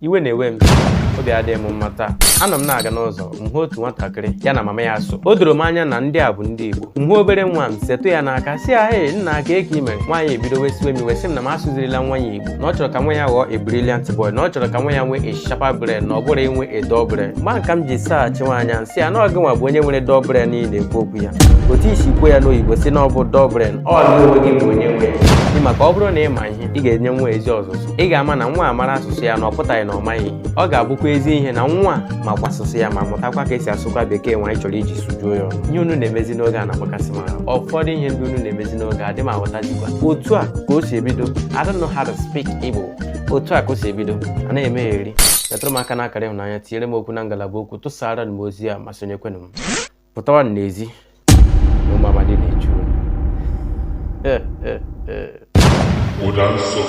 Iwe na-ewe m, obi adịghị m mma. Taa anọ m na-aga n'ụzọ, m hụ otu nwatakịrị ya na mama ya so. O doro m anya na ndị a bụ ndị Igbo. M hụ obere nwa m, setụ ya n'aka, sị ya, "Hey nna, ka eke i mere?" Nwaanyị ebido wesiwe m iwe, sị m na m asụzirila nwa ya Igbo, na ọ chọrọ ka nwa ya ghọọ a brilliant boy, na ọ chọrọ ka nwa ya nwee a sharper brain, na ọ bụrụ inwe a dull brain. Mgba nka m ji saghachi nwaanyị ahụ, sị ya na ọ gị nwa bụ onye nwere dull brain niile ekwu okwu ya. Otu isi kwuo ya n'oyibo, sị na ọ bụ dull brain, ọ gị onwe gị bụ onye nwe ya. Maka ọ bụrụ na ị ma ihe, ị ga-enye nwa ezi ọzụzụ, ị ga-ama na nwa amara asụsụ ya na ọ pụtaghị na ọ maghị ihe. Ọ ga-abụkwa ezi ihe na nwa makwa asụsụ ya ma mụtakwa ka esi asụkwa bekee nwa anyị chọrọ iji sụjuo ya ọnụ. Ihe unu na-emezi n'oge a na-agbakasị m ahụ. Ụfọdụ ihe ndị unu na-emezi n'oge a dị m aghọtazikwa. Otu a ka o si ebido, "I don't know how to speak Igbo." Otu a ka o si ebido, anaghị emegheri. Metụrụ m aka n'akara ịhụnanya, tinyere m okwu na ngalaba okwu, tụsara m ozi a ma sonyekwenụ m. Pụtawa n'ezi na ụmụ amadi na-echu unu. Ụda nsọ.